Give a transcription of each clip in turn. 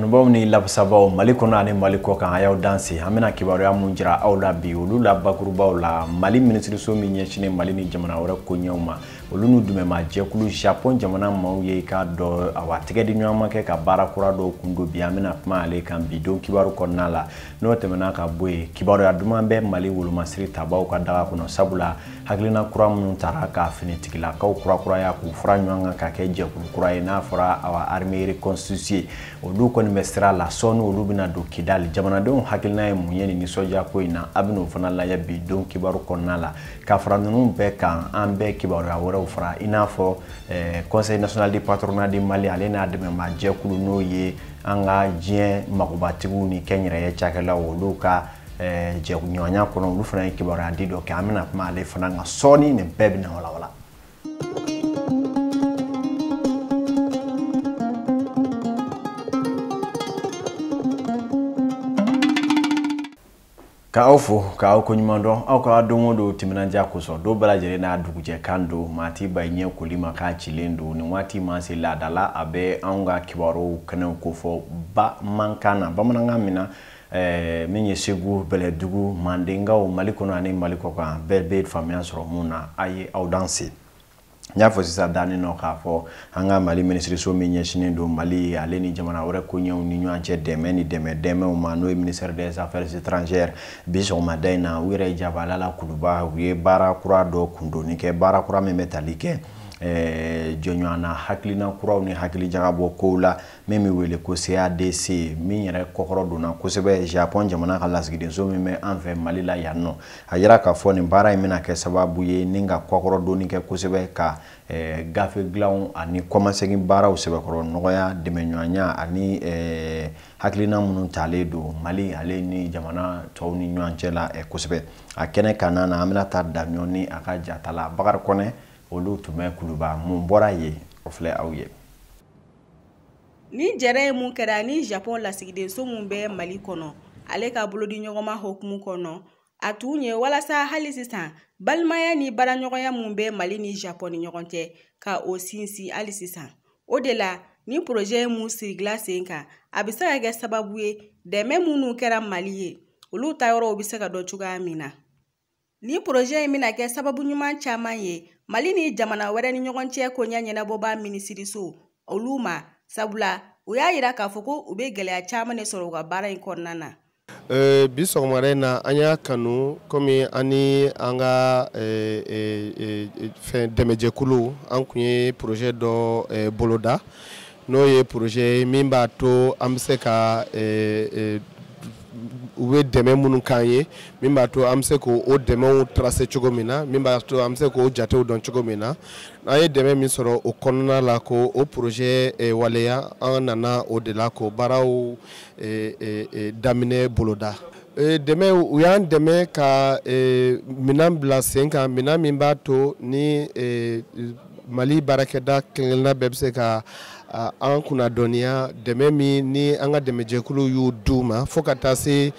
Kanubaw ni lafasabaw Mali kɔnɔ ani Mali kɔ kan a y'aw danse an bɛna kibaruya mun jira aw la bi olu la bakurubaw la Mali minisiriso min ɲɛsinnen Mali ni jamana wɛrɛ koɲɛw ma olu n'u dɛmɛma jɛkulu Japon jamana maaw ye k'a dɔn awa tɛgɛ di ɲɔgɔn ma kɛ ka baara kura dɔw kun don bi an bɛna kuma ale kan bi don kibaru kɔnɔna la n'o tɛmɛna ka bɔ yen kibaruya duman bɛ Mali wolomasiri tabaw ka daga kɔnɔ sabula hakilina kura minnu tara ka finitigilakaw kurakuraya k'u fara ɲɔgɔn kan ka kɛ jɛkulu kura ye n'a fɔra awa armée reconstituée olu kɔni bɛ sira la sɔɔni olu bɛna don Kidali jamanadenw hakilina ye mun ye nin nisɔndiya ko in na a bɛn'o fana lajɛ bi don kibaru kɔnɔna la ka fara ninnu bɛɛ kan an bɛɛ kibaruya wɛrɛw fara i n'a fɔ Conseil national du patronat du Mali ale n'a dɛmɛma jɛkulu n'o ye an ka diɲɛ magobatigiw ni kɛnyɛrɛye cakɛlaw olu ka jɛɲɔgɔnya kɔnɔ olu fana ye kibaruya di dɔ kɛ an bɛna kuma ale fana kan sɔɔni nin bɛɛ bɛna walawala. Ka aw fo ka aw koɲuman dɔn aw ka don o don timinandiya kosɔn don bɛɛ lajɛlen n'a dugujɛ kan don maa t'i ba ɲɛ koli ma k'a cilen don nin waati ma se laada la a bɛ anw ka kibaruw kɛnɛw kofɔ bamanankan na bamanankan min na min ye Segu Bɛlɛdugu Mandenkaw Mali kɔnɔ ani Mali kɔ kan bɛɛ bɛ faamuya sɔrɔ mun na a ye aw danse. N y'a fɔ sisan dannen nɔ k'a fɔ an ka Mali minisiriso min ɲɛsinnen don Mali ale ni jamana wɛrɛ koɲɛw ni ɲɔgɔn cɛ dɛmɛ ni dɛmɛ dɛmɛw ma n'o ye ministère des affaires étrangères bi sɔgɔmada in na u yɛrɛ ye jabala la Kuluba u ye baara kura dɔ kundonni kɛ baara kura min bɛ tali kɛ jɔɲɔgɔnna hakilina kuraw ni hakili jagabɔ kow la min bɛ wele ko CADC min yɛrɛ kɔkɔrɔ donna kosɛbɛ Japon jamana ka lasigidenso min bɛ an fɛ Mali la yan nɔ a yira k'a fɔ nin baara in bɛna kɛ sababu ye ni ka kɔkɔrɔ donni kɛ kosɛbɛ ka gafe dilanw ani kɔmasegin baaraw sɛbɛkɔrɔ nɔgɔya dɛmɛɲɔgɔnya ani hakilina minnu talen don Mali ale ni jamana tɔw ni ɲɔgɔn cɛ la kosɛbɛ a kɛnɛ kan na an bɛna taa Daɲɔn ni a ka jata la Bakari Kɔnɛ olu tun bɛ Kuluba mun bɔra yen o filɛ aw ye. Ni jɛrɛ ye mun kɛra ni Japon lasigidenso mun bɛ Mali kɔnɔ ale ka bolodiɲɔgɔnma hokumu kɔnɔ a tun ye walasa hali sisan balimaya ni baaraɲɔgɔnya mun bɛ Mali ni Japon ni ɲɔgɔn cɛ ka o sinsin hali sisan o de la ni projet mun sigila sen kan a bɛ se ka kɛ sababu ye dɛmɛ minnu kɛra Mali ye olu ta yɔrɔw bɛ se ka dɔn cogoya min na. Ni projet in bɛna kɛ sababu ɲuman caman ye Mali ni jamana wɛrɛ ni ɲɔgɔn cɛ koɲɛ ɲɛnabɔba minisiriso olu ma sabula u y'a yira k'a fɔ ko u bɛ gɛlɛya caman de sɔrɔ u ka baara in kɔnɔna na. Bi sɔgɔmada in na an y'a kanu komi an ni an ka fɛn dɛmɛjɛkulu an kun ye projet dɔ boloda n'o ye projet ye min b'a to an bɛ se ka u bɛ dɛmɛ minnu k'an ye min b'a to an bɛ se k'o dɛmɛw tracer cogo min na min b'a to an bɛ se k'o jatew dɔn cogo min na n'an ye dɛmɛ min sɔrɔ o kɔnɔna la k'o o projet waleya an nana o de la k'o baaraw daminɛ boloda. Dɛmɛ u y'an dɛmɛ ka minɛn bila sen kan minɛn min b'a to ni Mali baarakɛda kelen-kelenna bɛɛ bɛ se ka an kunnadɔnniya dɛmɛ min ni an ka dɛmɛjɛkulu y'u d'u ma fo ka taa se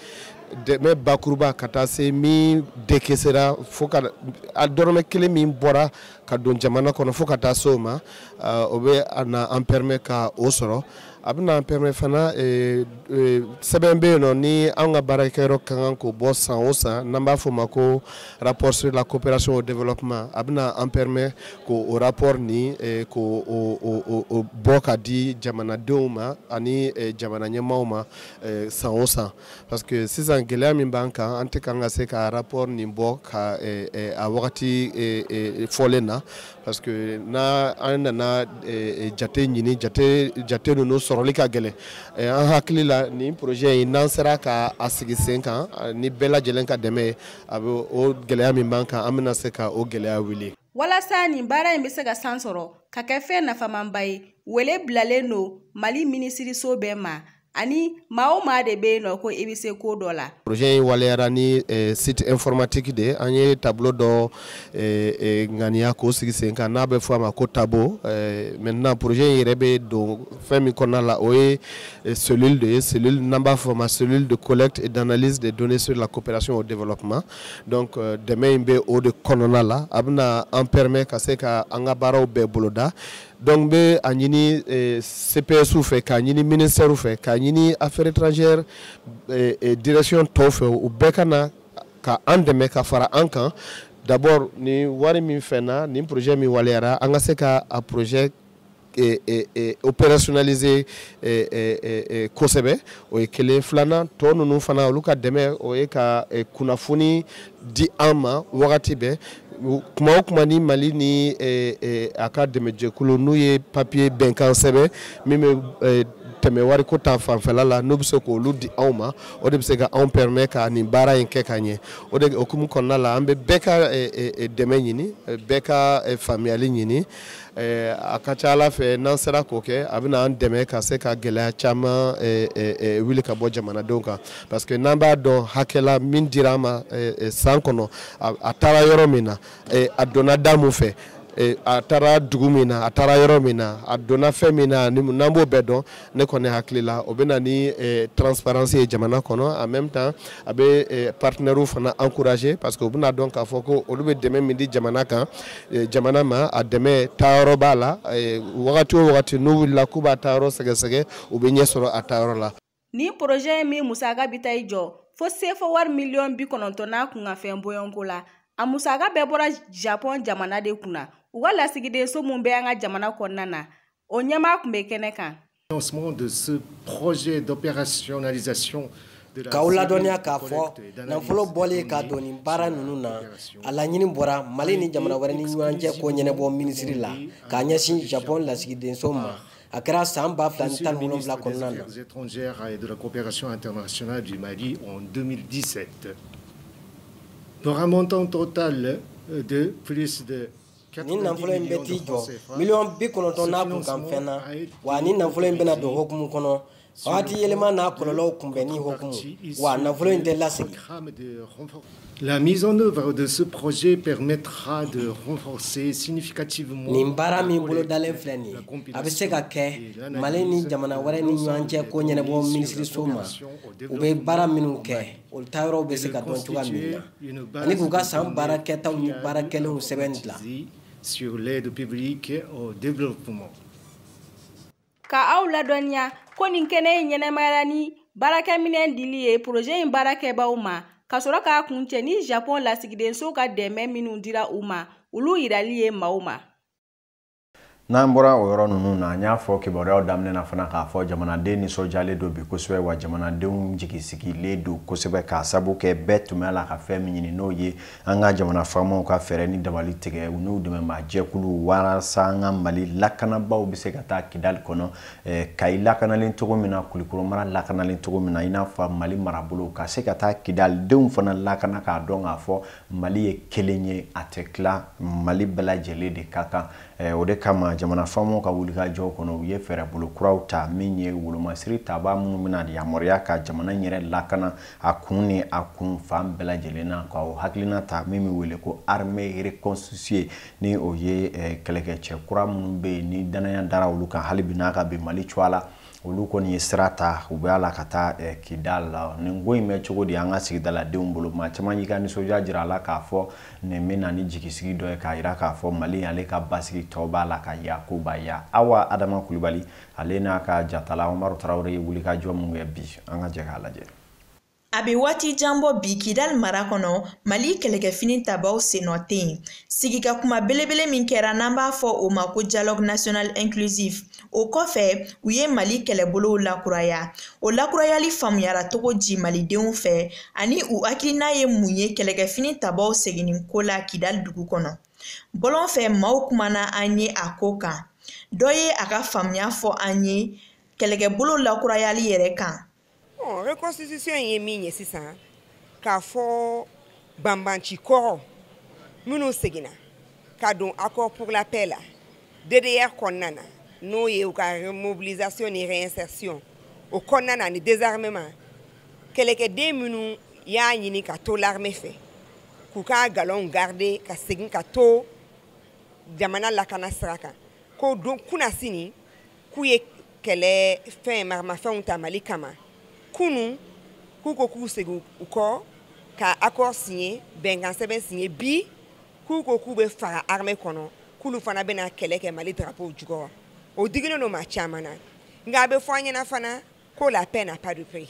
dɛmɛ bakuruba ka taa se min dekesera fo ka dɔrɔmɛ kelen min bɔra ka don jamana kɔnɔ fo ka taa se o ma o bɛ na an permet ka o sɔrɔ a bɛna an permet fana sɛbɛn bɛ yen nɔ ni an ka baarakɛyɔrɔ ka kan k'o bɔ san o san n'an b'a fɔ o ma ko rapport sur la coopération au développement a bɛna an permet k'o rapport nin k'o bɔ ka di jamanadenw ma ani jamana ɲɛmaaw ma san o san parce que sisan gɛlɛya min b'an kan an tɛ kan ka se ka rapport nin bɔ ka a wagati fɔlen na parce que n'a an nana jate ɲini jate ninnu sɔrɔli ka gɛlɛn an hakili la nin projet in n'an sera ka a sigi sen kan ni bɛɛ lajɛlen ka dɛmɛ ye a bɛ o gɛlɛya min b'an kan an bɛna se ka o gɛlɛya wuli. Walasa nin baara in bɛ se ka san sɔrɔ ka kɛ fɛn nafamanba ye wele bilalen don Mali minisiriso bɛɛ ma ani maa o maa de bɛ yen nɔ ko i bɛ se ko dɔ la. Projet in waleyara ni site informatique de ye an ye tableau dɔ ŋaniya k'o sigi sen kan n'a bɛ fɔ a ma ko tabo maintenant projet in yɛrɛ bɛ don fɛn min kɔnɔna la o ye cellule de ye cellule n'an b'a fɔ a ma cellule de collecte et d'analyse des données sur la coopération au développement donc dɛmɛ in bɛ o de kɔnɔna la a bɛna an permet ka se ka an ka baaraw bɛɛ boloda. Donc n bɛ a ɲini CPS fɛ, k'a ɲini ministère fɛ, k'a ɲini affaires étrangères direction tɔw fɛ, u bɛɛ ka na ka an dɛmɛ ka fara an kan. D'abord, ni wari min fɛnna, nin projet min waleyara, an ka se ka a projet opérationnaliser kosɛbɛ. O ye kelen. Filanan, tɔ ninnu fana, olu ka dɛmɛ, o ye ka kunnafoni di an ma wagati bɛɛ. Kuma o kuma ni Mali ni a ka dɛmɛjɛkulu n'u ye papier bɛnkan sɛbɛn min bɛ tɛmɛ wariko ta fanfɛla la, n'u bɛ se k'olu di anw ma, o de bɛ se ka anw permet ka nin baara in kɛ ka ɲɛ. O de hukumu kɔnɔna la, an bɛ bɛɛ ka dɛmɛ ɲini, bɛɛ ka faamuyali ɲini. A ka ca Ala fɛ, n'an sera k'o kɛ, a bɛna an dɛmɛ ka se ka gɛlɛya caman wuli ka bɔ jamanadenw kan, parce que n'an b'a dɔn hakɛla min dira an ma san kɔnɔ, a taara yɔrɔ min na, a donna da mun fɛ, a taara dugu min na, a taara yɔrɔ min na, a donna fɛn min na, n'an b'o bɛɛ dɔn, ne kɔni hakili la, o bɛ na ni transparence ye jamana kɔnɔ. En même temps, a bɛ partenaires fana encourager, parce que u bɛna dɔn k'a fɔ ko olu bɛ dɛmɛ min di jamana kan, jamana ma, a dɛmɛ taayɔrɔ b'a la. Wagati o wagati n'u wulila k'u b'a taayɔrɔ sɛgɛsɛgɛ, u bɛ ɲɛ sɔrɔ a taayɔrɔ la. Ni projet min musaka bɛ taa i jɔ fo sefa wari 90 miliyɔn n'a kunkanfɛn bɔɲɔgɔnko la, a musaka bɛɛ bɔra Japon jamana de kunna. U ka lasigidenso mun bɛ an ka jamana kɔnɔna na, o ɲɛmaa tun bɛ kɛnɛ kan. De ce projet d'opérationnalisation. K'aw ladɔnniya k'a fɔ nafolo bɔlen ka don nin baara ninnu na, a laɲini bɔra Mali ni jamana wɛrɛ ni ɲɔgɔn cɛ ko ɲɛnabɔ minisiri la k'a ɲɛsin Japon lasigidenso ma. A kɛra san 2017 kɔnɔna na. Étrangères et de la coopération internationale du Mali en 2017 pour un montant total de plus de Nin nafolo in bɛ t'i jɔ 90 miliyɔn n'a kunkanfɛn na. Wa ni nafolo in bɛna don hokumu kɔnɔ, wagati yɛlɛma n'a kɔlɔlɔw kunbɛnni hokumu, wa nafolo in tɛ lasegin. La mise en œuvre de ce projet permettra de renforcer significativement Nin baara min bolodalen filɛ nin ye, a bɛ se ka kɛ Mali ni jamana wɛrɛ ni ɲɔgɔn cɛ ko ɲɛnabɔ minisiriso ma, u bɛ baara minnu kɛ, olu taayɔrɔw bɛ se ka dɔn cogoya min na, ani k'u ka san baara kɛtaw ni baara kɛlenw sɛbɛn dilan. sur l'aide publique au développement. Ka aw ladɔnniya ko nin kɛnɛ in ɲɛnɛmayara ni baarakɛminɛn dili ye projet in baarakɛbaw ma, ka sɔrɔ k'a kuncɛ ni Japon lasigidenso ka dɛmɛ minnu dira u ma, olu yirali ye maaw ma. N'an bɔra o yɔrɔ ninnu na, an y'a fɔ kibaruyaw daminɛ na fana k'a fɔ jamanaden nisɔndiyalen don bi kosɛbɛ, wa jamanadenw jigisigilen don kosɛbɛ, k'a sabu kɛ bɛɛ tun bɛ la ka fɛn min ɲini, n'o ye an ka jamana faamaw ka fɛɛrɛ ni dabali tigɛ, u n'u dɛmɛbaa jɛkulu, walasa an ka Mali lakanabaaw bɛ se ka taa Kidali kɔnɔ, Kayi lakanalen cogo min na, Kulikoro mara lakanalen cogo min na, i n'a fɔ Mali marabolo ka se ka taa Kidalidenw fana lakana, k'a dɔn k'a fɔ Mali ye kelen ye, a tɛ tila, Mali bɛɛ lajɛlen de ka kan. O de kama jamana faamaw ka wulikajɔw kɔnɔ, u ye fɛɛrɛbolo kuraw ta min ye wolomasiri tabaa minnu bɛna yamaruya ka jamana in yɛrɛ lakana a kun ni a kun fan bɛɛ lajɛlen na, ka o hakilina ta min bɛ wele ko armée reconstituée, ni o ye kɛlɛkɛcɛ kura minnu bɛ yen ni danaya dara olu kan hali bi n'a ka bin Mali cogoya la. Olu kɔni ye sira ta, u bɛ a la ka taa Kidali la. Nin ko in bɛ cogo di an ka sigidaladenw bolo? Maa caman y'i ka nisɔndiya jira a la k'a fɔ nin bɛ na ni jigisigi dɔ ye, k'a jira k'a fɔ Mali ale ka basigi tɔ b'a la ka yakubaya. Awa Adama Kulibali, ale n'a ka jatala Umaru Tarawele ye wulikajɔ mun kɛ bi, an ka jɛ k'a lajɛ. A bɛ waati jan bɔ bi, Kidali mara kɔnɔ, Mali kɛlɛkɛfini tabaw sennɔ tɛ yen. Sigika kuma belebele min kɛra, n'an b'a fɔ o ma ko dialogue national inclusif, o kɔfɛ u ye Mali kɛlɛbolow lakuraya. O lakurayali faamuyara cogo di malidenw fɛ, ani u hakilina ye mun ye kɛlɛkɛfini tabaw seginni ko la Kidali dugu kɔnɔ? Bɔlɔn fɛ, maaw kumana an ye a ko kan. Dɔ ye a ka faamuya fɔ an ye kɛlɛkɛbolo lakurayali yɛrɛ kan. Bon, reconstitution ye min ye sisan, k'a fɔ banbanci kɔrɔ minnu seginna ka don accord pour la paix la DDR kɔnɔna na, n'o ye u ka remobilisation ni réinsertion o kɔnɔna na ni désarmement, kɛlɛkɛden minnu y'a ɲini ka to l'armée fɛ, k'u ka galon garder ka segin ka to jamana lakana sira kan, ko don kunnasini k'u ye kɛlɛ fɛn maramafɛnw ta Mali kama, kunu k'u ko k'u segin u kɔ ka accord signé, bɛnkan sɛbɛn signé, bi k'u ko k'u bɛ fara armée kɔnɔ. K'olu fana bɛna kɛlɛ kɛ Mali drapeau jukɔrɔ. O digilen don maa caman na, nka a bɛ fɔ an ɲɛna fana ko la paix n'a pas de prix.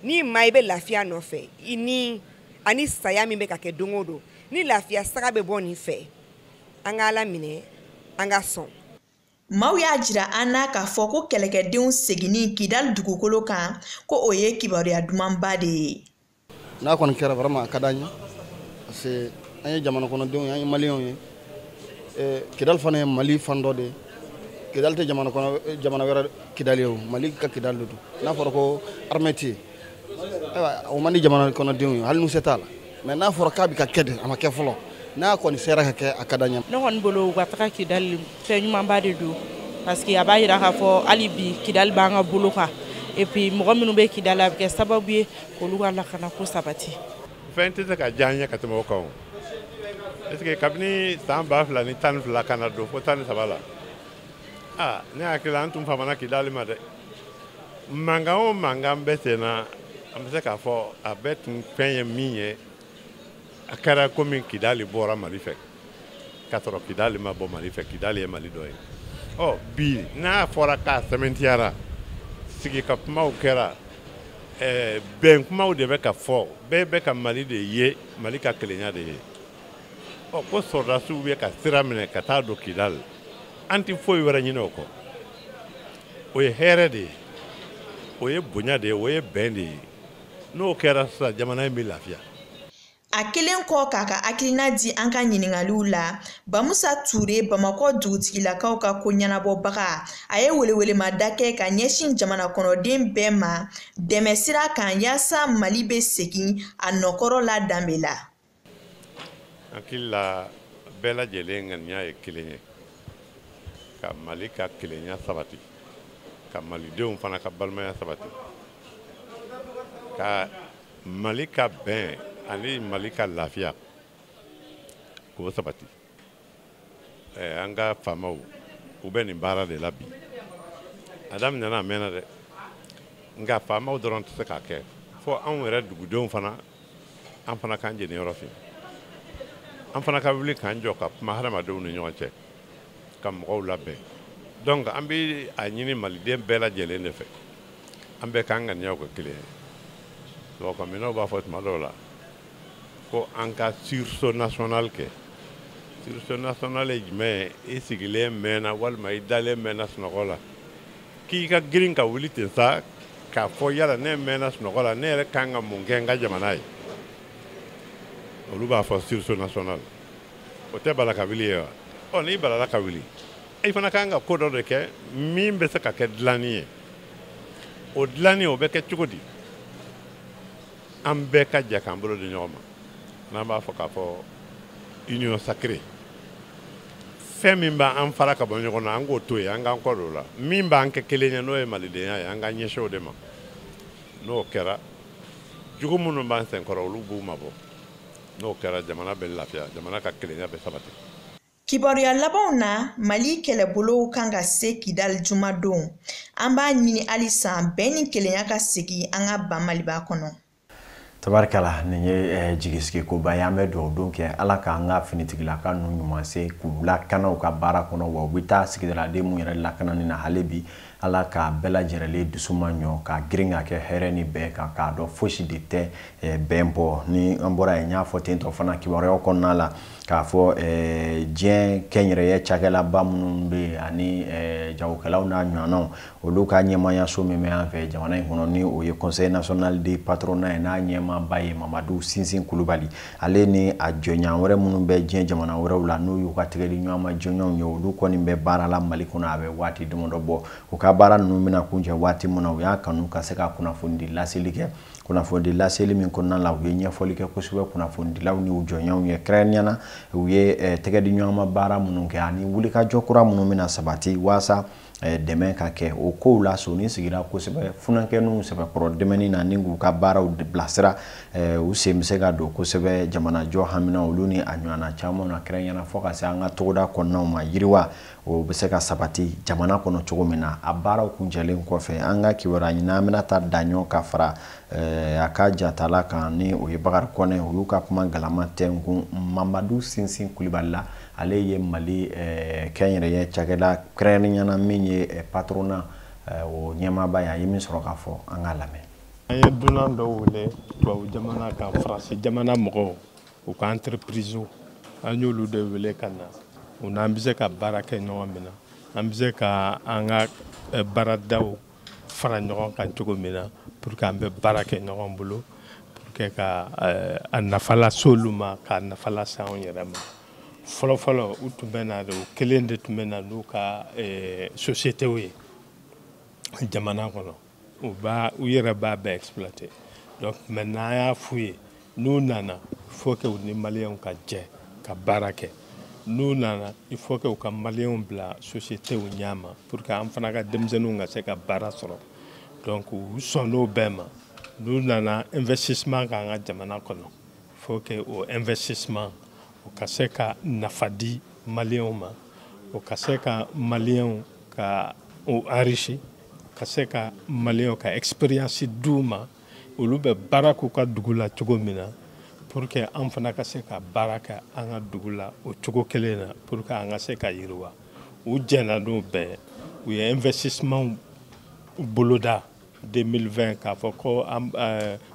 Ni maa i bɛ lafiya nɔfɛ, i ni ani saya min bɛ ka kɛ don o don, ni lafiya saga bɛ bɔ nin fɛ, an ka Ala minɛ, an ka sɔn. Maaw y'a jira an na k'a fɔ ko kɛlɛkɛdenw seginni Kidali dugukolo kan, ko o ye kibaruya dumanba de ye. N'a kɔni kɛra, vraiment, a ka d'an ye, parce que an ye jamana kɔnɔdenw ye, an ye Maliyɛnw ye. Kidali fana ye Mali fan dɔ de ye. Kidali tɛ jamana kɔnɔ jamana wɛrɛ Kidali ye o, Mali ka Kidali de don. N'a fɔra ko armée tɛ yen, ayiwa, o man di jamana kɔnɔdenw ye, hali n'u se t'a la. Mais n'a fɔra k'a bɛ ka kɛ de, a ma kɛ fɔlɔ, n'a kɔni sera ka kɛ, a ka d'an ye. Ne kɔni bolo, u ka taga Kidali, fɛn ɲumanba de don, parce que a b'a yira k'a fɔ hali bi Kidali b'an ka bolo kan, et puis mɔgɔ minnu bɛ Kidali, a bɛ kɛ sababu ye k'olu ka lakanako sabati. Fɛn tɛ se ka diya an ye ka tɛmɛ o kan o, parce que kabini san 2012 ka na don fo 13 la, aa, ne hakili la, an tun famana Kidali ma dɛ. Mankan o mankan bɛ sen na, an bɛ se k'a fɔ a bɛɛ tun fɛn ye min ye, a kɛra komi Kidali bɔra Mali fɛ, k'a sɔrɔ Kidali ma bɔ Mali fɛ. Kidali ye Mali dɔ ye. Ɔ bi, n'a fɔra k'a sɛmɛntiyara, sigi ka kumaw kɛra, bɛn kumaw de bɛ ka fɔ, bɛɛ bɛ ka Mali de ye, Mali ka kelenya de ye. Ɔ ko sɔrɔdasiw bɛ ka sira minɛ ka taa don Kidali, an tɛ foyi wɛrɛ ɲini o kɔ. O ye hɛrɛ de ye, o ye bonya de ye, o ye bɛn de ye. N'o kɛra sisan, jamana in bɛ lafiya. A kelen kɔ k'a ka hakilina di an ka ɲiningaliw la, Bamusa Ture, Bamakɔ dugutigilakaw ka ko ɲɛnabɔbaga, a ye welewelemada kɛ ka ɲɛsin jamana kɔnɔden bɛɛ ma dɛmɛ sira kan, yaasa Mali bɛ segin a nɔkɔrɔ la danbe la. Hakili la, bɛɛ lajɛlen ŋaniya ye kelen ye, ka Mali ka kelenya sabati, ka malidenw fana ka balimaya sabati, ka Mali ka bɛn ani Mali ka lafiya k'o sabati. An ka faamaw, u bɛ nin baara de la bi. A daminɛna, a mɛnna dɛ, nka faamaw dɔrɔn tɛ se k'a kɛ, fo anw yɛrɛ dugudenw fana, an fana k'an jeniyɔrɔ fin, an fana ka wuli k'an jɔ ka kuma hadamadenw ni ɲɔgɔn cɛ, ka mɔgɔw labɛn. Donc an bɛ a ɲini maliden bɛɛ lajɛlen de fɛ, an bɛɛ k'an ŋaniyaw kɛ kelen ye. Tubabukanminɛw b'a fɔ tuma dɔw la ko an ka sursaut national kɛ. Sursaut national ye jumɛn ye? I sigilen mɛnna walima i dalen mɛnna sunɔgɔ la, k'i ka girin ka wuli ten sa k'a fɔ: yala ne mɛnna sunɔgɔ la, ne yɛrɛ kan ka mun kɛ n ka jamana ye? Olu b'a fɔ sursaut national. O tɛ bala ka wuli ye wa? Ɔ, n'i balala ka wuli, i fana kan ka ko dɔ de kɛ min bɛ se ka kɛ dilanni ye. O dilanni, o bɛ kɛ cogo di? An bɛɛ ka jɛ k'an bolo di ɲɔgɔn ma, n'an b'a fɔ k'a fɔ union sacrée. Fɛn min b'an fara ka bɔ ɲɔgɔn na, an k'o to yen, an k'an kɔ don o la. Min b'an kɛ kelen ye, n'o ye malidenya ye, an k'an ɲɛsin o de ma. N'o kɛra, jugu minnu b'an senkɔrɔ, olu b'u mabɔ. N'o kɛra, jamana bɛ lafiya, jamana ka kelenya bɛ sabati. Kibaruya labanw na, Mali kɛlɛbolow kan ka se Kidali jumadon. An b'a ɲini halisa bɛn ni kelenya ka segin an ka ba Maliba kɔnɔ. Tabarikala, nin ye jigisigi koba ye. An bɛ dugawu don kɛ, Ala k'an ka finitigilaka ninnu ɲuman se k'u lakana u ka baara kɔnɔ, wa u bɛ taa sigidaladen mun yɛrɛ lakanani na hali bi, Ala k'a bɛɛ lajɛlen dusu ma ɲɔ ka girin ka kɛ hɛrɛ ni bɛn kan, k'a dɔn fosi de tɛ bɛn bɔ. Ni an bɔra yen, n y'a fɔ ten tɔ fana kibaruyaw kɔnɔna la k'a fɔ diɲɛ kɛnyɛrɛye cakɛlaba minnu bɛ yen ani jagokɛlaw n'a ɲɔgɔnnaw, olu ka ɲɛmaayaso min bɛ an fɛ jamana in kɔnɔ, ni o ye Conseil national de patronat ye, n'a ɲɛmaaba ye Mamadu Sinsin Kulubali, ale ni a jɔɲɔgɔn wɛrɛ minnu bɛ diɲɛ jamana wɛrɛw la, n'u y'u ka tɛgɛdi ɲɔgɔn ma jɔnjɔnw ye, olu kɔni bɛ baara la Mali kɔnɔ a bɛ waati damadɔ bɔ. U ka baara ninnu bɛna kuncɛ waati min na, u y'a kanu ka se ka kunnafonidi laseli kɛ. Kunnafonidi laseli min kɔnɔna la, u ye ɲɛfɔli kɛ kosɛbɛ kunnafonidilaw ni u jɔnɲɔgɔnw ye, kɛrɛnkɛrɛnnenya la u ye tɛgɛdi ɲɔgɔn ma baara minnu kɛ ani wulikajɔ kura minnu bɛna sabati waasa dɛmɛ ka kɛ o kow la. Soni sigira kosɛbɛ funankɛninw sɛbɛkɔrɔ dɛmɛni na ni k'u ka baaraw bilasira, u sen bɛ se ka don kosɛbɛ jamanajɔ hamina olu ni a ɲɔgɔnna caman na, kɛrɛnkɛrɛnnenya fo ka se an ka togoda kɔnɔnaw ma, yiriwa o bɛ se ka sabati jamana kɔnɔ cogo min na. A baaraw kuncɛlen kɔfɛ, an ka kibaruya ɲini, an bɛna taa daɲɔ ka fara a ka jatala kan, ni o ye Bakari Kɔnɛ. O y'u ka kuma galama tɛnkun Mamadu Sinsin Kulibali la. Ale ye Mali kɛnyɛrɛye cakɛda kɛrɛnkɛrɛnnenya la min ye patronat o ɲɛmaaba ye. A ye min sɔrɔ k'a fɔ, an k'a lamɛn. An ye dunan dɔw wele tubabu jamana kan, Faransi jamana mɔgɔw, u ka entreprise, an y'olu de wele ka na. U n'an bɛ se ka baara kɛ ɲɔgɔn min na, an bɛ se ka an ka baaradaw fara ɲɔgɔn kan cogo min na pour que an bɛ baara kɛ ɲɔgɔn bolo, pour que ka a nafa lase olu ma, k'a nafa lase anw yɛrɛ ma. Fɔlɔ fɔlɔ, u tun bɛ na de, u kelen de tun bɛ na n'u ka sociétés ye jamana kɔnɔ, u b'a u yɛrɛ b'a bɛɛ exploiter. Donc maintenant, an y'a f'u ye, n'u nana, il faut que u ni Maliyɛnw ka jɛ ka baara kɛ. N'u nana, il faut que u ka Maliyɛnw bila sociétés ɲɛma pour que an fana ka denmisɛnninw ka se ka baara sɔrɔ. Donc u sɔnn'o bɛɛ ma. N'u nana investissement k'an ka jamana kɔnɔ, il faut que o investissement o ka se ka nafa di Maliyɛnw ma, o ka se ka Maliyɛnw ka o enrichi, ka se ka Maliyɛnw ka expérience d'u ma, olu bɛ baara k'u ka dugu la cogo min na, pour que an fana ka se ka baara kɛ an ka dugu la o cogo kelen na, pour que an ka se ka yiriwa. U jɛnna n'o bɛɛ. U ye investissement boloda 2020 k'a fɔ ko an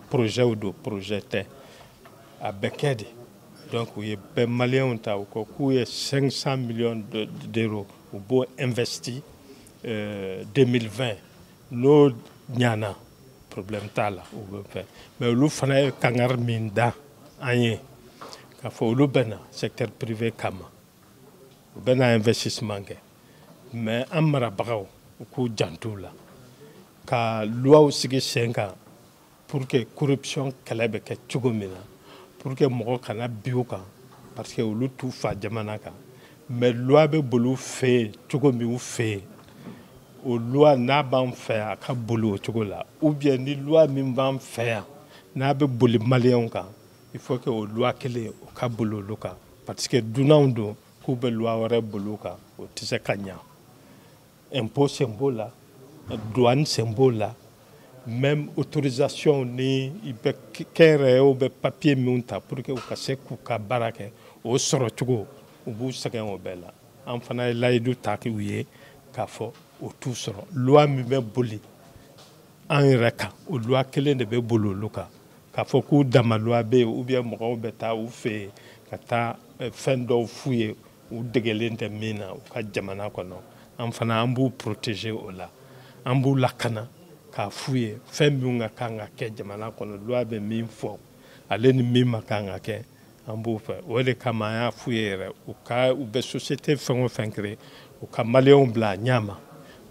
projet don, projet tɛ, a bɛ kɛ de. Donc u ye bɛɛ Maliyɛnw ta, u ko k'u ye 500 millions d'euros, u b'o investi 2020. N'o ɲana, problème t'a la, u bɛ fɛ. Mais olu fana ye kangari min da an ye k'a fɔ, olu bɛ na secteur privé kama, u bɛ na investissement kɛ, mais an marabagaw, u k'u janto la ka loi sigi sen kan pour que corruption kɛlɛ bɛ kɛ cogo min na, pour que mɔgɔ kana bin u kan, parce que olu t'u fa jamana kan. Mais loi bɛ boli u fɛ yen cogo min u fɛ yen, o loi n'a b'an fɛ yan, a ka boli o cogo la, ou bien ni loi min b'an fɛ yan, n'a bɛ boli Maliyɛnw kan, il faut que o loi kelen o ka boli olu kan, parce que dunanw don, k'u bɛ loi wɛrɛ boli u kan, o tɛ se ka ɲa. Impôt sen b'o la, douane sen b'o la, même autorisation ni i bɛ kɛnyɛrɛyew bɛ papier min ta pour que u ka se k'u ka baara kɛ, o sɔrɔ cogo, u b'u sɛgɛn o bɛɛ la. An fana ye layidu ta k'u ye k'a fɔ o t'u sɔrɔ. Loi min bɛ boli an yɛrɛ kan, o loi kelen de bɛ boli olu kan. K'a fɔ k'u dama loi bɛ yen, ou bien mɔgɔw bɛ taa u fɛ yen ka taa fɛn dɔw f'u ye, u degelen tɛ min na u ka jamana kɔnɔ, an fana an b'u protéger o la, an b'u lakana k'a f'u ye fɛn min ka kan ka kɛ jamana kɔnɔ, loi bɛ min fɔ, ale ni min ma kan ka kɛ, an b'o fɛ. O de kama an y'a f'u ye yɛrɛ, u ka u bɛ société fɛn o fɛn créer, u ka Maliyɛnw bila a ɲɛ ma.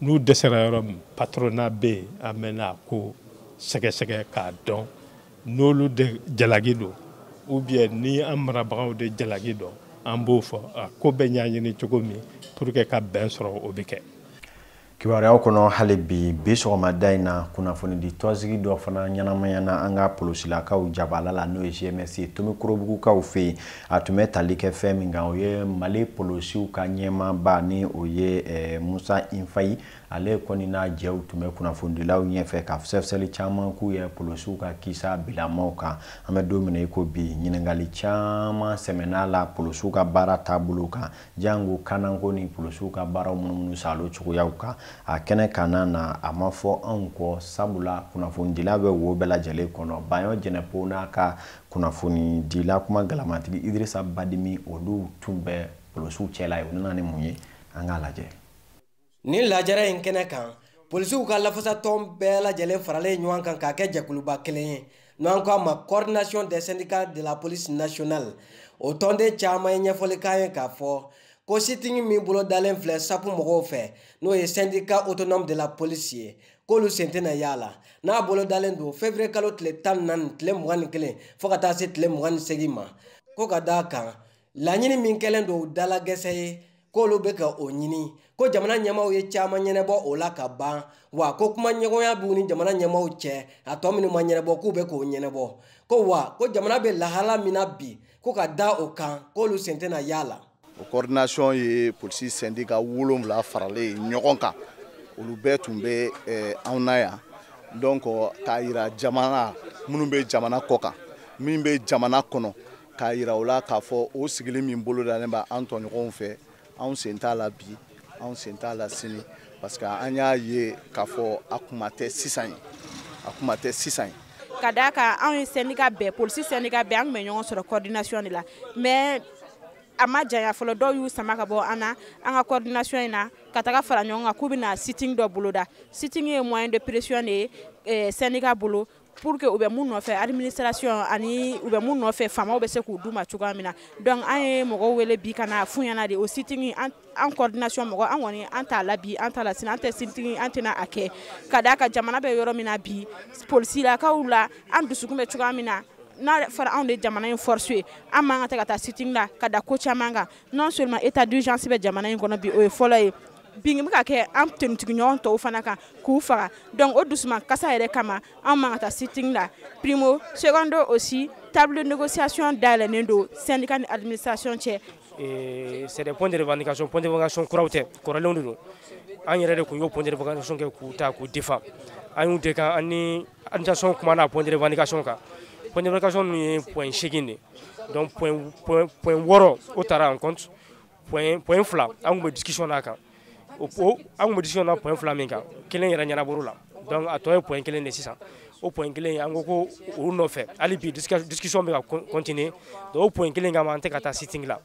N'u dɛsɛra yɔrɔ min, patronat bɛ yen, an bɛ ko sɛgɛsɛgɛ k'a dɔn n'olu de jalaki don, ou bien ni an marabagaw de jalaki don, an b'o fɔ. A ko bɛ ɲɛɲini cogo min pour que ka bɛn sɔrɔ, o bɛ kɛ. Kibaruyaw kɔnɔ hali bi, bi sɔgɔmada in na, kunnafonidi tɔnsigi dɔ fana ɲɛnamayana an ka polosilakaw jabala la, n'o ye GMS ye, Tomikorobugukaw fɛ yen. A tun bɛ tali kɛ fɛn min kan, o ye Mali polosiw ka ɲɛmaaba, ni o ye Musa Infayi. Ale kɔni n'a jɛw tun bɛ kunnafonidilaw ɲɛfɛ ka sɛgɛsɛgɛli caman k'u ye polosiw ka kisa bilamaw kan. An bɛ don min na i ko bi, ɲininkali caman sɛmɛn'a la polosiw ka baara taabolo kan, jango kanako ni polosiw ka baaraw munumunu salo cogoyaw kan. A kɛnɛ kanna na, a ma fɔ anw kɔ, sabula kunnafonidila bɛ wo bɛɛ lajɛlen kɔnɔ. Baɲɔ Jɛnɛpo n'a ka kunnafonidila kuma galamatigi Idirisa Badimi, olu tun bɛ polosiw cɛla ye. U nana ni mun ye? An k'a lajɛ. Nin lajɛrɛ in kɛnɛ kan, polisiw ka lafasatɔn bɛɛ lajɛlen faralen ɲɔgɔn kan k'a kɛ jɛkuluba kelen ye, n'an ko a ma Coordination des syndicats de la police nationale, o tɔnden caman ye ɲɛfɔli k'an ye k'a fɔ ko sit-in min bolo dalen filɛ SAPU mɔgɔw fɛ, n'o ye syndicat autonome de la police ye, k'olu sen tɛna y'a la. N'a bolo dalen don février kalo tile 14, tile 21, fo ka taa se tile 28 ma, ko ka d'a kan laɲini min kɛlen don dalagɛsɛ ye, k'olu bɛ ka o ɲini, ko jamana ɲɛmaaw ye caman ɲɛnabɔ o la ka ban, wa ko kuma ɲɔgɔnya b'u ni jamana ɲɛmaaw cɛ, a tɔ minnu ma ɲɛnabɔ, k'u bɛ k'o ɲɛnabɔ, ko wa ko jamana bɛ lahala min na bi, ko ka da o kan, k'olu sen tɛna y'a la. O coordination ye polisi syndicat 7 faralen ɲɔgɔn kan, olu bɛɛ tun bɛ anw na yan. Donc k'a yira jamana minnu bɛ jamana kɔ kan, min bɛ jamana kɔnɔ, K'a yira u la k'a fɔ o sigili min bolodalen bɛ an tɔɲɔgɔnw fɛ, anw sen t'a la bi, anw sen t'a la sini, parce que an y'a ye k'a fɔ a kuma tɛ sisan ye, a kuma tɛ sisan ye. Ka d'a kan anw ye syndicat bɛɛ, polisi syndicat bɛɛ, an tun bɛ ɲɔgɔn sɔrɔ coordination de la, mais a ma janya fɔlɔ, dɔw y'u sama ka bɔ an na, an ka coordination in na, ka taga fara ɲɔgɔn kan k'u bɛna sitting dɔ boloda. Sitting ye moyen de pression de ye syndicat bolo pour que u bɛ mun nɔfɛ administration ani u bɛ mun nɔfɛ faamaw bɛ se k'u d'u ma cogoya min na. Donc an ye mɔgɔw wele bi ka na f'u ɲɛna de o sitting, an coordination mɔgɔ, an kɔni an t'a la bi, an t'a la sini, an tɛ sitting, an tɛna a kɛ. Ka d'a kan jamana bɛ yɔrɔ min na bi, polisilakaw la, an dusukun bɛ cogoya min na, n'a fɔra anw de jamana in force ye, an man kan tɛ ka taa sitting la ka da ko caman kan. Non seulement état d'urgence bɛ jamana in kɔnɔ bi, o ye fɔlɔ ye, bin bɛ ka kɛ an tenutigiɲɔgɔn tɔw fana kan k'u faga. Donc o dusuman kasa yɛrɛ kama an man ka taa sitting la. Primo, secondo aussi, table de négociation dayɛlɛnnen don syndicat ni administration cɛ. C'est des points de revendication, points de revendication kuraw tɛ, kɔrɔlenw de don. An yɛrɛ de tun y'o point de revendication kɛ k'u ta k'u défend. An y'u de kan, an ni administration kumana point de revendication kan. Point de revendication ninnu ye point 8 de. Donc point 6 o taara en compte, point 2 an tun bɛ discussion n'a kan. An tun bɛ discussion na point 2 min kan, kelen yɛrɛ ɲɛnabɔr'o la. Donc a tɔ ye point 1 de sisan. O point 1 an ko ko o nɔfɛ hali bi discussion bɛ ka continuer. Donc o point 1 kama an tɛ ka taa sitting la.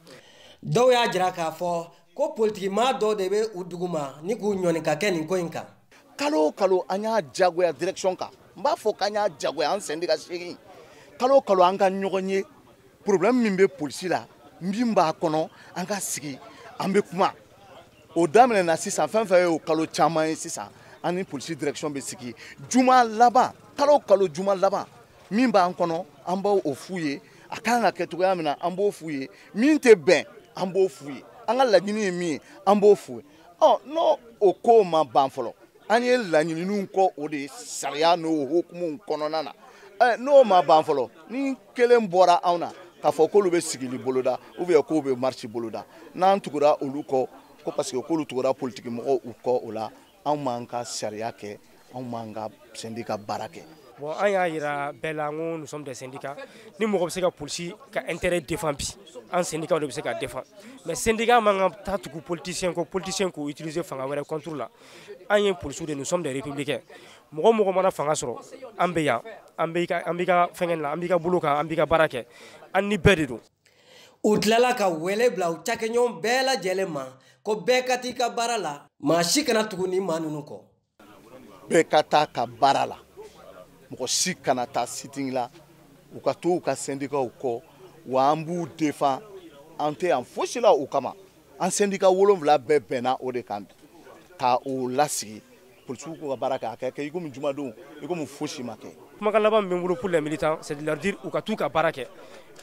Dɔw y'a jira k'a fɔ ko politikimaa dɔw de bɛ u duguma ni k'u ɲɔni ka kɛ nin ko in kan. Kalo o kalo an y'a jagoya direction kan. N b'a fɔ k'an y'a jagoya an syndicat 8. Kalo o kalo an ka ɲɔgɔn ye, problème min bɛ polisi la, min b'a kɔnɔ, an ka sigi an bɛ kuma. O daminɛna sisan, fɛn fɛn ye o kalo caman ye sisan, an ni polisi direction bɛ sigi juma laban, kalo o kalo juma laban, min b'an kɔnɔ an b'o f'u ye, a kan ka kɛ cogoya min na an b'o f'u ye, min tɛ bɛn an b'o f'u ye, an ka laɲini ye min ye an b'o f'u ye. Ɔ n'o o ko ma ban fɔlɔ, an ye laɲininiw kɔ o de sariya n'o hukumu kɔnɔna na. N'o ma ban fɔlɔ, ni kelen bɔra anw na k'a fɔ k'olu bɛ sigili boloda ou bien k'u bɛ marche boloda, n'an tugura olu kɔ ko parce que k'olu tugura politiki mɔgɔw u kɔ o la, anw m'an ka sariya kɛ, anw m'an ka syndicat baara kɛ. Bon, an y'a yira bɛɛ la ko nous sommes des syndicats. Ni mɔgɔ bɛ se ka polisi ka intérêt défend bi, an syndicat de bɛ se ka défend. Mais syndicat man kan taa tugu politicien kɔ, politicien k'o utiliser fanga wɛrɛ contre la. An ye polisiw de, nous sommes des républicains. Mɔgɔ mɔgɔ mana fanga sɔrɔ, an bɛ yan, an b'i ka fɛngɛ la, an b'i ka bolo kan, an b'i ka baara kɛ. An ni bɛɛ de don. U tilala ka wele bila u cakɛɲɔgɔn bɛɛ lajɛlen ma ko bɛɛ ka t'i ka baara la, maa si kana tugu ni maa ninnu kɔ. Bɛɛ ka taa ka baara la. Mɔgɔ si kana taa sitting la, u ka to u ka syndicatw kɔ, wa an b'u défend, an tɛ yan fosi la u kama. An syndicat 7 bɛɛ bɛnna o de kan ka o lasigi, polisiw k'u ka baara kɛ, a ka kɛ i komi jumadenw, i komi fosi ma kɛ. Kumakan laban min bɛ n bolo pour les militants, c'est de leur dire u ka t'u ka baara kɛ,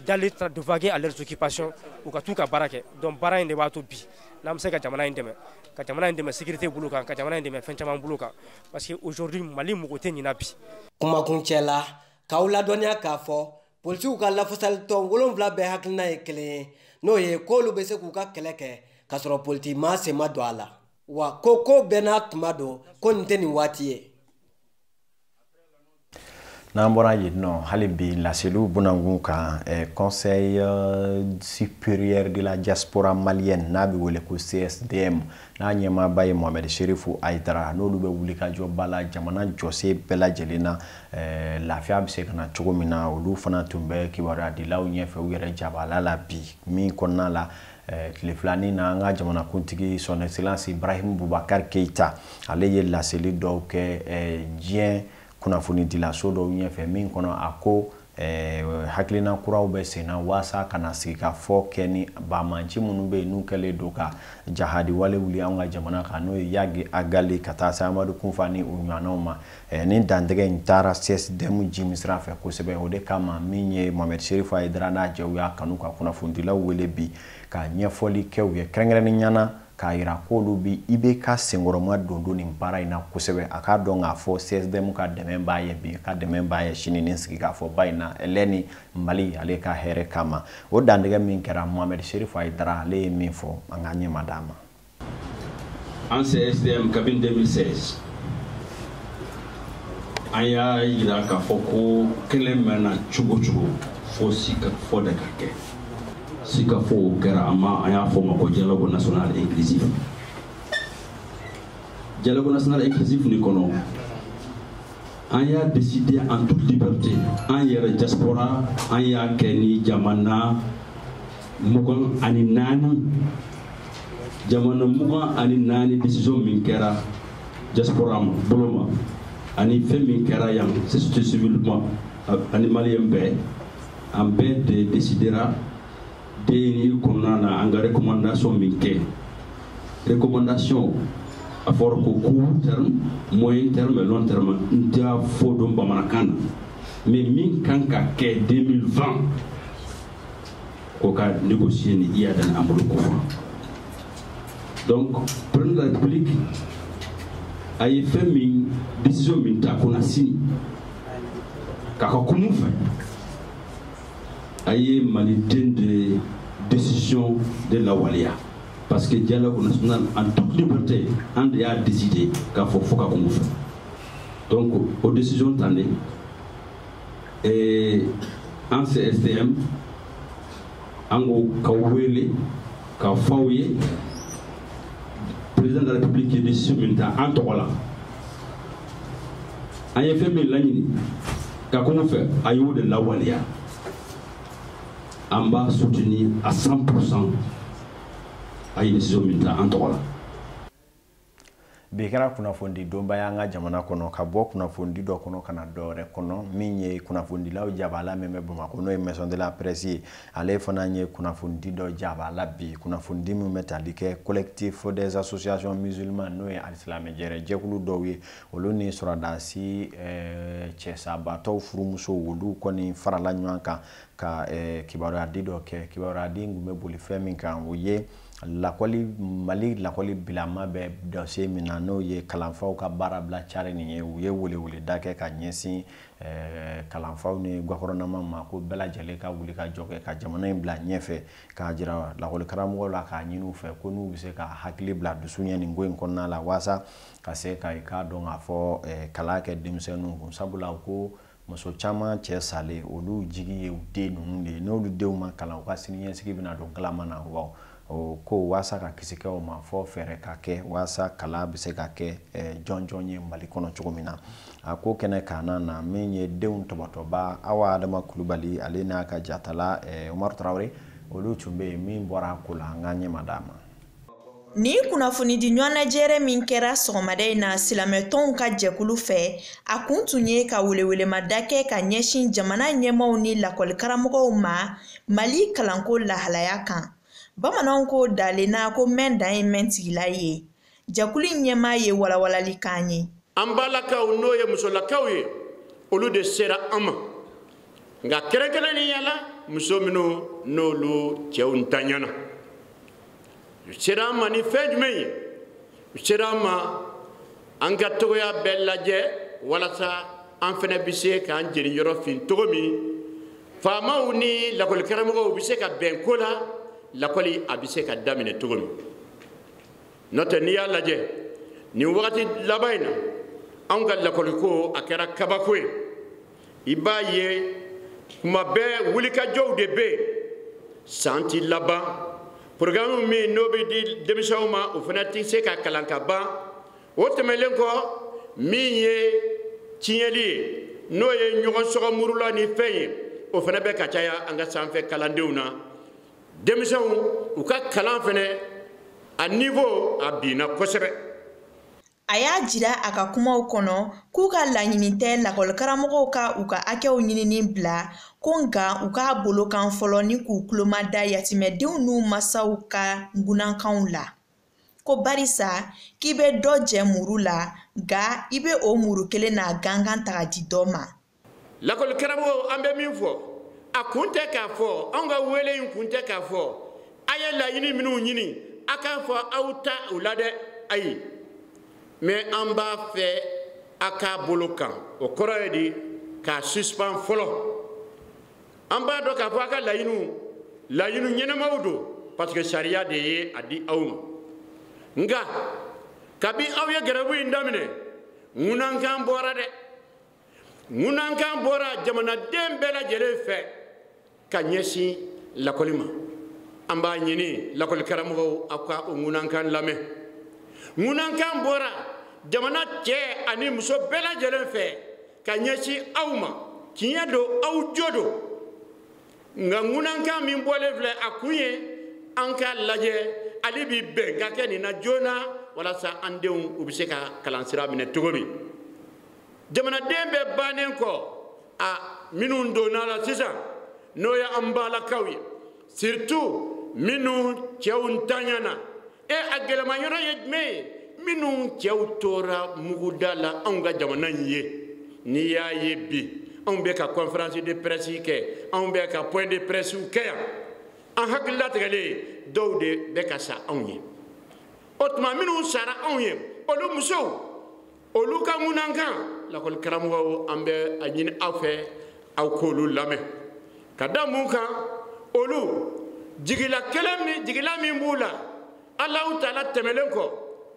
d'aller de vaguer à leurs occupations, u ka t'u ka baara kɛ. Donc baara in de b'a to bi n'an bɛ se ka jamana in dɛmɛ, ka jamana in dɛmɛ sécurité bolo kan, ka jamana in dɛmɛ fɛn caman bolo kan, parce que aujourd'hui Mali mɔgɔ tɛ ɲina bi. Kumakuncɛ la, k'aw ladɔnniya k'a fɔ polisiw ka lafasalitɔn 7 bɛɛ hakilina ye kelen ye, n'o ye k'olu bɛ se k'u ka kɛlɛ kɛ k'a sɔrɔ politikimaa sen ma don a la, wa ko bɛɛ n'a tuma don, ko nin tɛ nin waati ye. N'an bɔra yen nɔ, hali bi laseliw bunankun kan, conseil supérieur de la diaspora malienne n'a bɛ wele ko CSDM, n'a ɲɛmaaba ye Mohamed Chérif Haïdara, n'olu bɛ wulikajɔba la jamana jɔsen bɛɛ lajɛlen na, lafiya bɛ se ka na cogo min na, olu fana tun bɛ kibaruyadilaw ɲɛfɛ u yɛrɛ jabala la bi min kɔnɔna la. Tile filanin na, an ka jamanakuntigi son excellence Ibrahim Boubacar Keïta, ale ye laseli dɔw kɛ diɲɛ kunnafonidilaso dɔw ɲɛfɛ min kɔnɔ a ko hakilina kuraw bɛ sen na walasa ka na sigi ka fɔ kɛ ni banbanci minnu bɛ yen n'u kɛlen don ka jahadi wale wuli an ka jamana kan, n'o ye Iyad Ag Ghali ka taa se Amadu Kunfa ni u ɲɔgɔnnaw ma. Ni dantigɛ in taara CSDM jimi sira fɛ kosɛbɛ, o de kama min ye Mohamed Chérif Haïdara n'a jɛw y'a kanu ka kunnafonidilaw wele bi ka ɲɛfɔli kɛ u ye kɛrɛnkɛrɛnnenya na k'a yira k'olu bi IBK senkɔrɔma don nin baara in na kosɛbɛ. A k'a dɔn k'a fɔ CSDM ka dɛmɛ b'a ye bi, ka dɛmɛ b'a ye sini nin sigi k'a fɔ ba in na lɛ ni Mali ale ka hɛrɛ kama. O dantigɛ min kɛra Mohamed Chérif Haïdara ale ye min fɔ, an ka ɲɛma d'a ma. An CSDM kabini 2016 an y'a yira k'a fɔ ko kɛlɛ mɛnna cogo cogo, Fo sigikafɔ de ka kɛ. Sigikafɔ o kɛra, an ma an y'a fɔ o ma ko dialogue national inclusif. Dialogue national inclusif nin kɔnɔ, an y'a décidé en toute liberté, an yɛrɛ diaspora, an y'a kɛ ni jamana 24, jamana 24. Décision min kɛra diaspora ma bolo ma ani fɛn min kɛra yan société civile ma ani maliyɛn bɛɛ, an bɛɛ de décidera DNI kɔnɔna na. An ka recommandation min kɛ, recommandation a fɔra ko court terme, moyen terme et long terme. N t'a fɔ dɔn bamanankan na, mais min kan ka kɛ 2020, ko ka négocier ni Iyad ni Amadou Koufa. Donc président de la République a ye fɛn min, décision min ta ko na sini k'a ka kumu fɛ, a ye maliden de décision de lawaleya, parce que dialogue national en toute liberté, an de y'a décidé k'a fɔ fo ka kumu fɛ. Donc o décision tan de et an CSTM, an ko ka wele k'a fɔ aw ye, président de la République ye décision min ta an tɔgɔ la, an ye fɛn min laɲini ka kumu fɛ, a y'o de lawaleya. An b'a soutenir à 100%. A ye décision min ta an tɔgɔ la. Bi kɛra kunnafonidi donba y'an ka jamana kɔnɔ. Ka bɔ kunnafonidi dɔ kɔnɔ ka na dɔ wɛrɛ kɔnɔ, min ye kunnafonidilaw jabala min bɛ Bamakɔ, n'o ye Maison de la Presse ye, ale fana ye kunnafonidi dɔ jabala bi, kunnafonidi min bɛ tali kɛ collectif des associations musulmanes, n'o ye alisilamɛjɛrɛ jɛkulu dɔw ye, olu ni sɔrɔdasi cɛsabatɔw furumusow, olu kɔni farala ɲɔgɔn kan ka kibaruyadi dɔ kɛ. Kibaruyadi in tun bɛ boli fɛn min kan, o ye lakɔli, Mali lakɔli bilama bɛ dossier min na, n'o ye kalanfaw ka baara bila cari nin ye. U ye weleweleda kɛ ka ɲɛsin kalanfaw ni gouvernement ma ko bɛɛ lajɛlen ka wuli ka jɔ kɛ ka jamana in bila ɲɛfɛ, k'a jira lakɔli karamɔgɔw la, k'a ɲini u fɛ ko n'u bɛ se ka hakili bila dusu ɲɛ nin ko in kɔnɔna la, waasa ka se ka i k'a dɔn k'a fɔ kalan kɛ denmisɛnninw kun, sabula ko muso caman cɛ salen, olu jigi ye u den ninnu de ye. N'olu denw ma kalan, u ka siniɲɛsigi bɛna don galama na wa. O ko waasa ka kisi kɛ o ma, fɔ fɛɛrɛ ka kɛ waasa kalan bɛ se ka kɛ jɔnjɔn ye Mali kɔnɔ cogo min na. A ko kɛnɛ kana na min ye denw tɔbɔtɔba Awa Adama Kulubali, ale n'a ka jatala Umaru Tarawele, olu tun bɛ yen. Min bɔra a ko la, an ka ɲɛma d'a ma. Nin kunnafonidi ɲɔgɔnnajɛrɛ min kɛra sɔgɔmada in na silamɛtɔnw ka jɛkulu fɛ, a kun tun ye ka welewelemada kɛ ka ɲɛsin jamana ɲɛmaaw ni lakɔlikaramɔgɔw ma Mali kalanko lahalaya kan. Bamananw ko dalenna ko mɛn dan ye mɛn tigila ye. Jɛkulu in ɲɛmaa ye walawalali k'an ye. An balakaw, n'o ye musolakaw ye, olu de sera an ma, nka kɛrɛnkɛrɛnnenya la muso minnu n'olu cɛw ntanyana, u sera an ma ni fɛn jumɛn ye? U sera an ma an ka togoya bɛɛ lajɛ walasa an fɛnɛ bɛ se k'an jeniyɔrɔ fin cogo min, faamaw ni lakɔlikaramɔgɔw bɛ se ka bɛn ko la, lakɔli a bɛ se ka daminɛ cogo min. N'o tɛ, n'i y'a lajɛ nin wagati laban in na, anw ka lakɔliko a kɛra kabako ye. I b'a ye kuma bɛɛ wulikajɔw de bɛ yen, san ti laban, programme min n'o bɛ di denmisɛnw ma, o fana tɛ se ka kalan ka ban. O tɛmɛnen kɔ, min ye tiɲɛli ye, n'o ye ɲɔgɔn sɔgɔmurula ni fɛn ye, o fana bɛ ka caya an ka sanfɛ kalandenw na. Denmisɛnw u ka kalan fana a niveau a binna kosɛbɛ. A y'a jira a ka kumaw kɔnɔ k'u ka laɲini tɛ lakɔlikaramɔgɔw ka u ka hakɛw ɲinini bila ko, nka u k'a bolo kan fɔlɔ ni k'u tulo da yatimɛdenw n'u masaw ka gunankanw la, ko barisa k'i bɛ dɔ jɛ muru la, nka i bɛ o muru kelen n'a gangan ta ka di dɔ ma. Lakɔlikaramɔgɔw, an bɛ min fɔ, a kun tɛ k'a fɔ anw ka wele in kun tɛ k'a fɔ a ye laɲini minnu ɲini a k'a fɔ aw ta u la dɛ, ayi, mais an b'a fɛ a k'a bolo kan. O kɔrɔ ye di? K'a suspend fɔlɔ. An b'a dɔn k'a fɔ a ka laɲiniw, laɲini ɲɛnamaw don, parce que sariya de ye a di aw ma. Nka kabi aw ye gɛrɛbu in daminɛ, ŋunankan bɔra dɛ, ŋunankan bɔra jamanaden bɛɛ lajɛlen fɛ. ka ɲɛsin lakɔli ma. An b'a ɲini lakɔli karamɔgɔw aw ka o ŋunankan lamɛn. Ŋunankan bɔra jamana cɛ ani muso bɛɛ lajɛlen fɛ ka ɲɛsin aw ma. Tiɲɛ don, aw jo don, nka ŋunankan min bɔlen filɛ, a kun ye an k'a lajɛ hali bi bɛn ka kɛ nin na joona walasa an denw u bɛ se ka kalansira minɛ cogo min. Jamanaden bɛɛ bannen kɔ, a minnu donna la sisan n'o ye an balakaw ye, surtout minnu cɛw ntanyana. A gɛlɛma yɔrɔ ye jumɛn ye? Minnu cɛw tora muguda la anw ka jamana in ye. N'i y'a ye bi anw bɛ ka conférence de presse kɛ, anw bɛ ka point de presse kɛ yan, an hakili latigɛlen dɔw de bɛ ka sa anw ye. O tuma minnu sara anw ye, olu musow, olu ka ŋunankan, lakɔli karamɔgɔw, an bɛ a ɲini aw fɛ aw k'olu lamɛn. Ka da mun kan? Olu jigila kelen min, jigila min b'u la Alahu taala tɛmɛlen kɔ,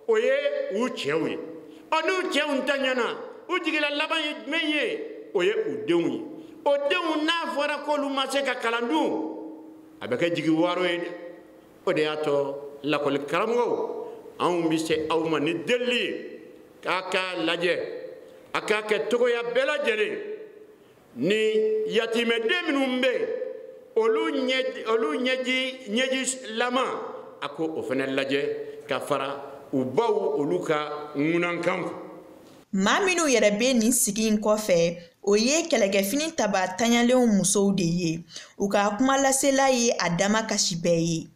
o ye u cɛw ye. Ɔ n'u cɛw ntanyana, u jigila laban ye jumɛn ye? O ye u denw ye. O denw n'a fɔra k'olu ma se ka kalan dun, a bɛ kɛ jigi waaro ye dɛ. O de y'a to lakɔli karamɔgɔw, anw bɛ se aw ma ni delili ye k'a k'a lajɛ, a k'a kɛ cogoya bɛɛ lajɛlen ni yatimɛden minnu bɛ yen, olu ɲɛji lama, a ko o fana lajɛ ka fara u baw olu ka ŋunankan kan. Maa minnu yɛrɛ bɛ nin sigi in kɔfɛ, o ye kɛlɛkɛfini taba taɲalenw musow de ye. U ka kuma lasela ye a dama kasi bɛɛ ye.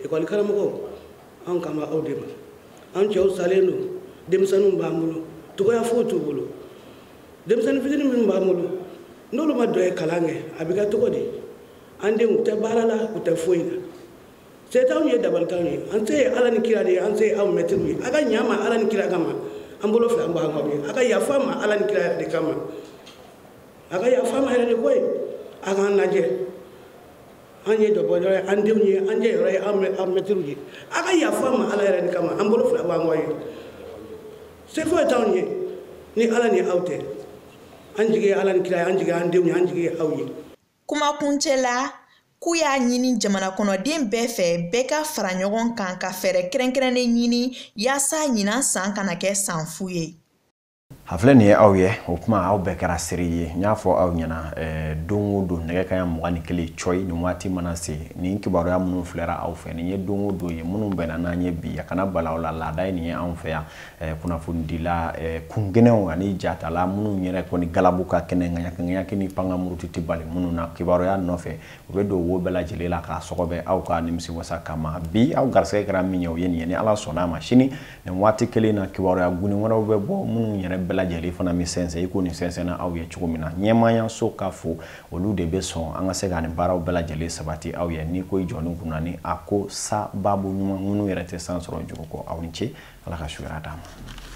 Ekɔli karamɔgɔw, anw kama aw de ma. An cɛw salen don, denmisɛnninw b'an bolo, togoya foyi t'u bolo. Denmisɛnnin fitinin minnu b'an bolo, n'olu ma dɔ ye kalan kɛ, a bɛ kɛ cogo di? An denw u tɛ baara la, u tɛ foyi la. Se t'anw ye, dabali t'anw ye. An se ye Ala ni kira de ye, an se ye aw mɛtiriw ye. A ka ɲa ma Ala ni kira kama, an bolo fila an b'an kɔ ye. A ka yafa ma Ala ni kira yɛrɛ de kama. A ka yafa ma yɛrɛ de koyi. A k'an lajɛ. An ye dɔbɔ yɔrɔ ye, an denw ye, an jɛ yɔrɔ ye, an mɛtiriw ye. A ka yafa ma Ala yɛrɛ de kama, an bolo fila b'an kɔ ye. Se foyi t'anw ye ni Ala ni aw tɛ. An jigi ye Ala ni kira ye, an jigi ye an denw ye, an jigi ye aw ye. Kumakuncɛ la, k'u y'a ɲini jamana kɔnɔden bɛɛ fɛ, bɛɛ ka fara ɲɔgɔn kan ka fɛɛrɛ kɛrɛnkɛrɛnnen ɲini yaasa ɲinan san kana kɛ san fu ye. A filɛ nin ye aw ye, o kuma aw bɛɛ kɛra seere ye. N y'a fɔ aw ɲɛna don o don nɛgɛ kanɲɛ 21 cɔyi nin waati mana se, nin kibaruya minnu filɛra aw fɛ, nin ye don o don ye minnu bɛnna n'an ye bi, a kana bala aw la, laada ye nin ye anw fɛ yan. Kunnafonidila kungɛnɛw ani jatala minnu yɛrɛ kɔni galabu ka kɛnɛ ŋaɲaki ni pankamuruti tɛ bali minnu na kibaruya nɔfɛ, u bɛ don wo bɛɛ lajɛlen la k'a sɔgɔbɛ aw ka nimisiwasa kama. Bi aw garisɛgɛ kɛra min ye, o ye nin ye. Ni Ala sɔnna a ma, sini nin waati kelen na kibaruya gunni wɛrɛw bɛ bɔ minnu yɛrɛ bɛɛ lajɛlen fana bɛ sɛnsɛn i ko nin sɛnsɛnna aw ye cogo min na. Ɲɛmaayaso ka fo, olu de bɛ sɔn an ka se ka nin baaraw bɛɛ lajɛlen sabati aw ye. N'i ko i jɔ ni kunna ni a ko sababu ɲuman minnu yɛrɛ tɛ san sɔrɔ juru kɔ. Aw ni ce, Ala ka su hɛrɛ d'an ma.